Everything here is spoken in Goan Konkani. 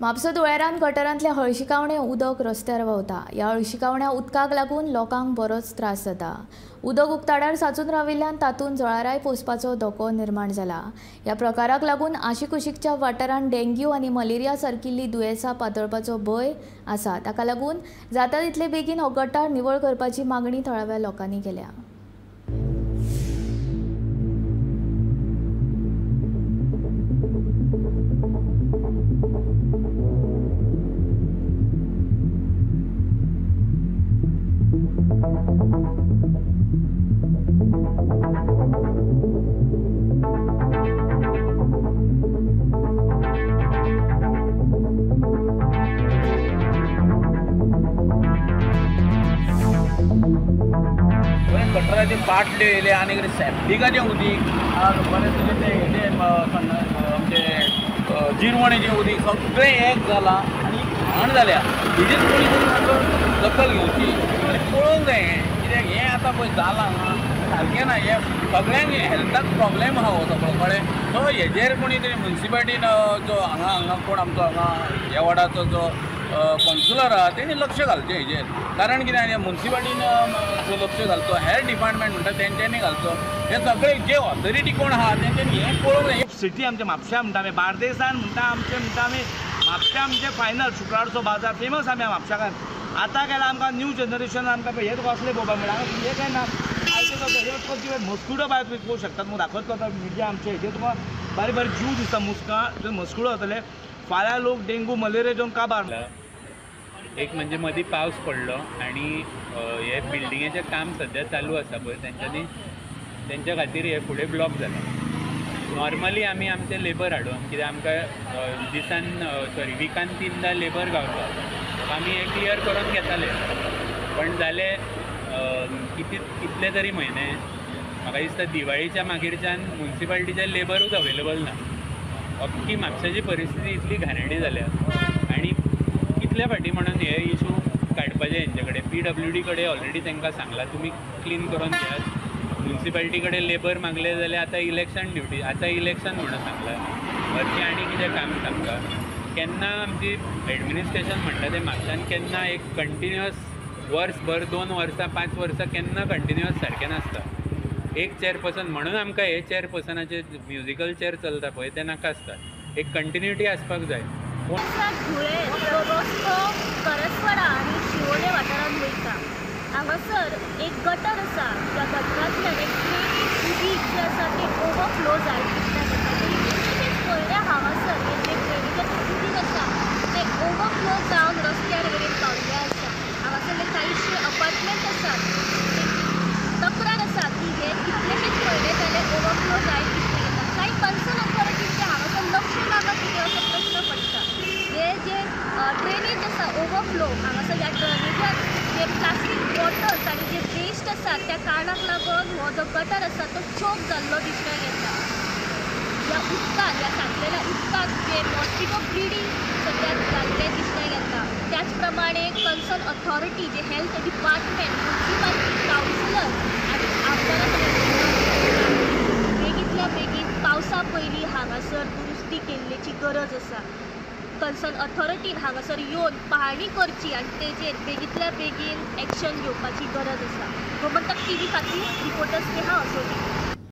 म्हापसा धुळेरान गटरांतले हळशिकावणे उदक रस्त्यार व्हांवता. ह्या हळशिकावण्या उदकाक लागून लोकांक बरोच त्रास जाता. उदक उक्ताडार साचून राविल्ल्यान तातूंत जळाराय पोसपाचो धोको निर्माण जाला. ह्या प्रकाराक लागून आशिकुशीकच्या वाठारांत डेंग्यू आनी मलेरिया सारकिल्ली दुयेंसां पातळपाचो भंय आसा. ताका लागून जाता तितले बेगीन हो गटार निवळ करपाची मागणी थळाव्या लोकांनी केल्या. गटराचे बाटल्यो येयले आनी सेप्टिकाचें उदीक, बरें तुजें तें हेजें आमचें जिरवणेचें उदीक सगळें एक जालां आनी घाण जाल्या. हेजेच कोणी तरी मातसो दखल घेवची आनी पळोवंक जाय हें कित्याक हें आतां पळय जालां सारकें ना. हें सगळ्यांक हेल्थाक प्रॉब्लेम आहा हो सगळो कळ्ळें. सो हेजेर कोणी तरी मुन्सिपालिटीन जो हांगा हांगा कोण आमचो हांगा ह्या वॉर्डाचो जो कावन्सिलर आहा तेणी लक्ष घालचें हेजेर. कारण कितें मुन्सिपालिटीन जो लक्ष घालचो, हेर डिपार्टमेंट म्हणटा तेंच्यांनी घालचो. हे सगळे जे ऑथॉरिटी कोण आहा तेंच्यांनी हें पळोवंक जाय. सिटी आमच्या म्हापश्या म्हणटा आमी, बार्देसान म्हणटा आमचें म्हणटा आमी म्हापश्या आमचें फायनल शुक्रारचो बाजार फेमस आमी म्हापश्याकार. आतां गेल्यार आमकां न्यू जनरेशन आमकां हे तुका असलें पळोवपाक मेळटा. हें काय ना आयचे मस्कुडो बाय तुमी पळोवंक शकतात. मुगो दाखयतलो आतां मिडिया आमचे हेजेर तुका बारीक बारीक जीव दिसता. मुस्कां मस्कुडो जातले फाल्यां लोक डेंगू मलेरिया जावन काबार. एक म्हणजे मदीं पावस पडलो आनी हे बिल्डिंगेचें काम सद्या चालू आसा पळय, तेंच्यांनी तेंच्या खातीर हे फुडें ब्लॉक जाला. नॉर्मली आमी आमचे लेबर हाडून कित्याक आमकां दिसान सॉरी विकान 3दा लेबर गावता, आमी हें क्लियर करून घेताले. पण जाले कितले तरी म्हयने म्हाका दिसता दिवाळीच्या मागीरच्यान मुन्सिपालिटीचे लेबरूच अवेलेबल ना. अख्खी म्हापशाची परिस्थिती इतली घाणेरडी जाल्या आनी कितल्या फाटी म्हणून हे इशू काडपाचे हेंचे कडेन. PWD कडेन ऑलरेडी तांकां सांगलां तुमी क्लीन करून घेयात. मुन्सिपालिटी कडेन लेबर मागले जाल्यार आतां इलेक्शन ड्युटी, आतां इलेक्शन म्हणून सांगलां, हरशीं आनी कितें काम सांगता. केन्ना आमची एडमिनिस्ट्रेशन म्हणटा तें म्हापशान केन्ना एक कंटिन्युअस वर्सभर 2 वर्सां 5 वर्सां केन्ना कंटिन्युअस सारकें नासता. एक चेअरपर्सन म्हणून आमकां हे चेअरपर्सनाचे म्युजिकल चेअर चलता पळय तें नाका आसता. एक कंटिन्युटी आसपाक जाय. धुळेर जो रस्तो करसवाडा आनी शिवोले वाठारांत वयता हांगासर एक गटर आसा. त्या गटरांतल्यान एक ड्रेनीज उदीक जें आसा तें ओवरफ्लो जायत दिसता. कितलेशेच पयले हांगासर हें जें ड्रेनीजाचें उदीक आसा तें ओवरफ्लो जावन रस्त्यार मेरेन पावल्लें आसा. हांगासरले कांयशे अपार्टमेंट आसात, तक्रार आसा की हे कितलेशेच पयले जाले ओवरफ्लो जायत दिसता येता. कांय कन्सर्न ऑथॉरिटीचें हांगासर लक्ष ना कितें असो प्रश्न पडटा. हे जे ड्रेनेज आसा ओवरफ्लो हांगासर ह्या ड्रेनेजान जे प्लास्टीक बॉटल्स आनी जे वेस्ट आसा त्या कारणाक लागून हो जो गटर आसा तो चोक जाल्लो दिसपाक येता. ह्या उदकान, ह्या सांचलेल्या उदकान जे मॉस्किटो ब्रिडींग सद्या जाल्लें दिसपाक येता. त्याच प्रमाणे कन्सर्न ऑथॉरिटी जे हेल्थ डिपार्टमेंट, मुन्सिपालिटी, कावन्सिलर आनी आमदारा कडेन बेगींतल्या बेगीन पावसा पयलीं हांगासर दुरुस्ती केल्ल्याची गरज आसा. कन्सर्न ऑथॉरिटीन हांगासर येवन पाहणी करची आनी तेजेर बेगींतल्या बेगीन एक्शन घेवपाची गरज आसा. गोमंतक टीव्ही खातीर रिपोर्टर स्नेहा असोजी.